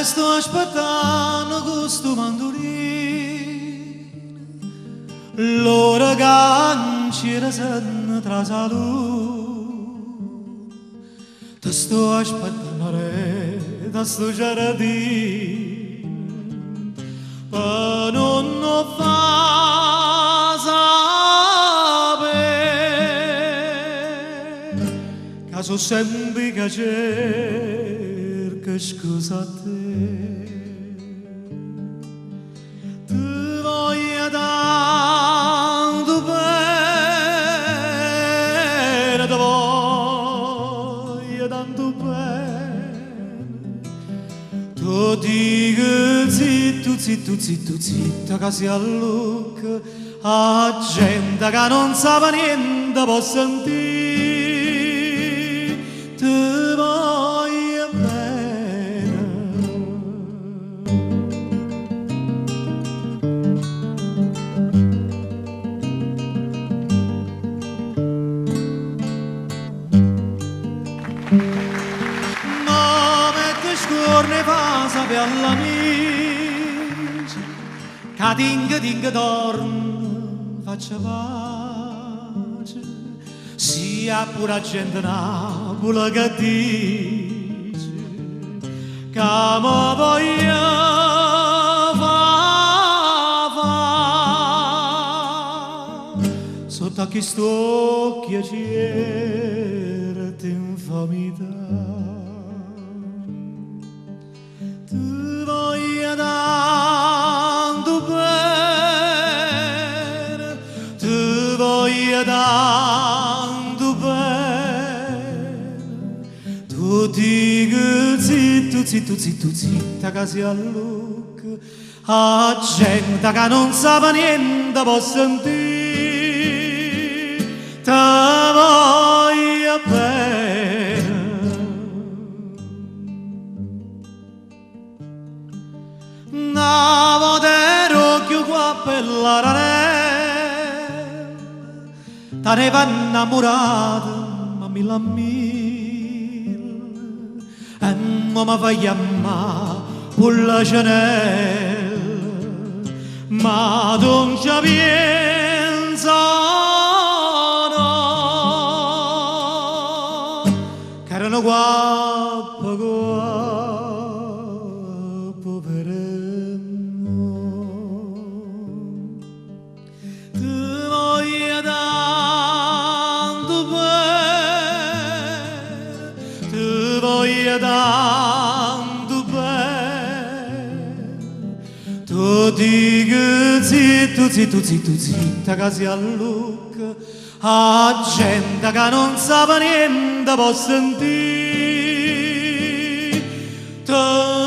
sto aspettanno cu stu mandulino L'ora ca 'ncielo se ne trase 'a luna Te sto aspettanno aret' a stu ciardino Pe nun 'o fa sapè Ca so' sempe i' ca cerco scusa a te. Te voglio tanto bene, te voglio tanto bene. T' 'o dico zitto, zitto, zitto, zitto, ca si allucco 'a gente ca nun sape niente po' sentì. Te voglio bene. Me metto scuorno 'e fa sapè all'amice ca tinco tinco torno faccio pace. Si appura 'a gente 'e Napule che dice ca me voglio fa fa sotto a chist'uocchie cierte 'nfamità. Te voglio tanto bene, te voglio tanto bene. T' 'o dico zitto, zitto, zitto, zitto, ca si allucco 'a gente ca nun sape niente po' sentì. Te voglio bene. Na vota ero cchiù guappo 'e ll'aranella, tenevo 'a 'nnammurata a mille a mille, e mo me fa chiammà Pullecenella. Ma tu nce pienze o no? Ch'ero nu guappo guappo pure mo. Te voglio tanto bene, te voglio tanto bene. T' 'o dico zitto, zitto, zitto, zitto, ca si allucco 'a gente ca nun sape niente po' sentì. Te.